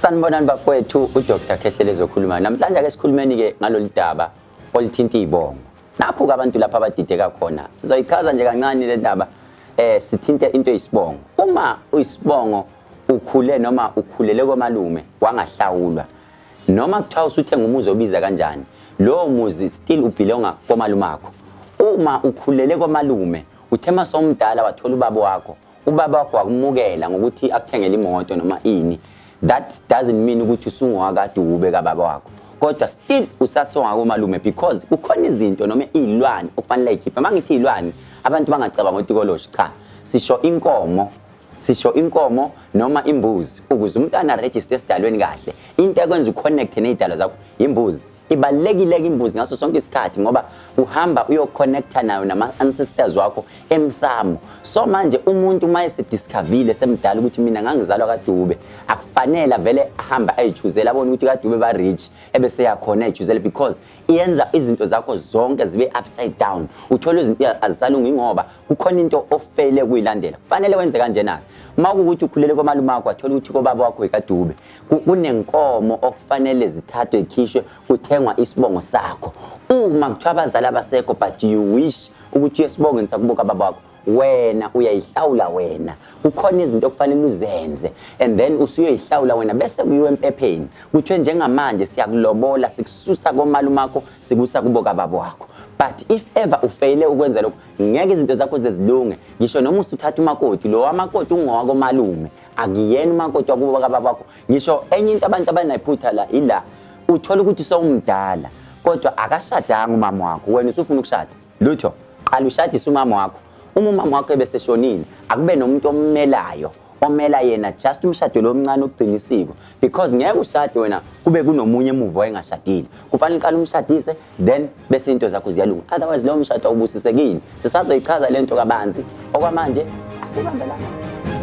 Sanibonani bafowethu, uDr Khehlelezi okhulumayo. Namhlanje ake sikhulumeni ke ngalolu daba oluthinta izibongo. Nakho ke abantu lapha abadideka khona. Sizoyichaza nje kancane le ndaba sithinte into eyisibongo. Uma uyisibongo ukhule noma ukhulele komalume wangahlawulwa, noma kuthiwa usuthenga umuzi obiza kanjani, lowo muzi still ubelonga komalumakho. Uma ukhulele komalume, uthe masomdala wathola ubaba wakho, ubaba wakho wakumukela ngokuthi akuthengele imoto noma ini, that doesn't mean ukuthi usungowakaDube kababa wakho, kodwa still usasongakomalume, because kukhona izinto noma iy'lwane okufanele ayikhiphe. Uma ngithi iy'lwane, abantu bangacabanga otikoloshi. Cha, sisho inkomo, sisho inkomo noma imbuzi, ukuze umntwana aregister esidalweni kahle. Into ekwenza uconnecte ney'dalwa zakho imbuzi. Ibalulekile-ke imbuzi ngaso sonke isikhathi, ngoba uhamba uyoconnecta nayo nama-ancestors wakho emsamo. So manje umuntu uma esediscoverile semdala ukuthi mina ngangizalwa kaDube, akufanele avele ahambe ayichuzele, abone ukuthi kaDube ba-rich, ebese yakhona ayichuzele, because iyenza izinto zakho zonke zibe upside down. Uthole izinto azisalungi ngoba kukhona into ofeyile kuyilandela. Kufanele wenze kanjena-ke: uma kuwukuthi ukhulele komalume wakho, wathola ukuthi kobaba wakho ikaDube, kunenkomo okufanele zithathwe, ikhishwe, kuthengwa isibongo sakho. Uma kuthiwa abazali abasekho but you wish ukuthi uye esibongweni sakubo kababa wakho, wena uyayihlawula wena. Kukhona izinto okufanele uzenze and then usuyoyihlawula wena, bese kuyiwe empepheni, kuthiwe njengamanje siyakulobola, sikususa komalumakho, sikusa kubo kababa wakho. But if ever ufeyile ukwenza lokho, ngeke izinto zakho zezilunge. Ngisho noma usuthatha umakoti, lo wamakoti ungowakomalume, akuyena umakoti wakubo kababa wakho. Ngisho enye into abantu abanayiphutha la, ila uthola ukuthi sowumdala kodwa akashadanga umama wakho, wena usufuna ukushada. Lutho, qala ushadise umama wakho. Uma umama wakho ebeseshonile, akube nomuntu ommelayo, omela yena, just umshado lo omncane ukugcina isiko, because ngeke ushade wena kube kunomunye emuva wayengashadile. Kufanele uqale umshadise, then bese into zakho ziyalunga, otherwise lowo mshado awubusisekile. Sisazoyichaza le nto kabanzi. Okwamanje asibambelana.